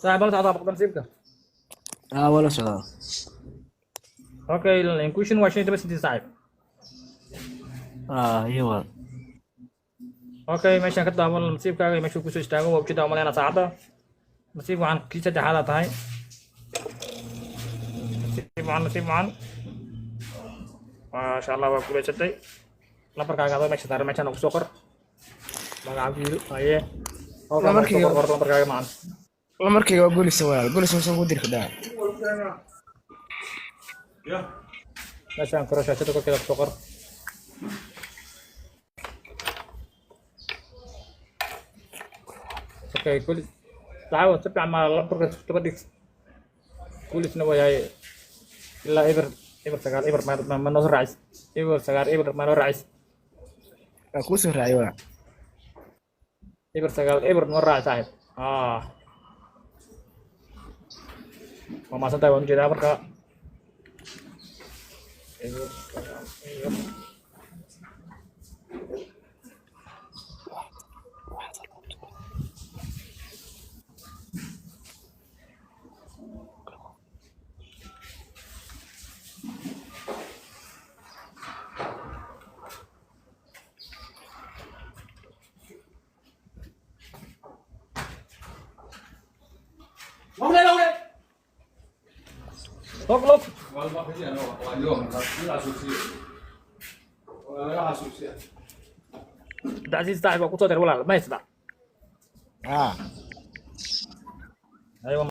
Saaxiib, la socdaa boqor nasiibka? Aa, waa la socdaa. Okay, inclusion waa 15 senti, saaxiib. Aa, iyo waa. Okay, meeshaan ka daawan nasiibkaaga iyo meeshuu kusoo istaago waa ujeedaa umaleynaa saacadda. Nasiib waxaan kii saddexaad tahay. Nasiib wacan, nasiib wacan. Maasha Allah, waa guulaysatay. Lambarkaaga adoo meesha saaran meeshaan kusoo qor. Magaca wiil haye. Halkaan Lambarkayga- kusoo qor lambarkaaga macan. Lambarkayga waa Golisa, walaal. Golisa soo ku diri kadhaa. Meeshaan koro shaashada korkeeda kusoo qor. Okay, Golis. Saxaawo si fiican maa lambarka isku daba dhig. Golisna waa yahay ilaa 0 0 9 0 ma noo soo raacis. 0 9 0 ma noo raacis. Waa kuu soo raacay, walaal. 0 9 0 noo raaci, saaxiib. Ah. Waa mahadsantahay, waan ujeedaa marka. 0 9 0. Log log. Cabdicasiis, saaxiib, waa kusoo diray, walaal, ma haysataa? Aa. Aywa.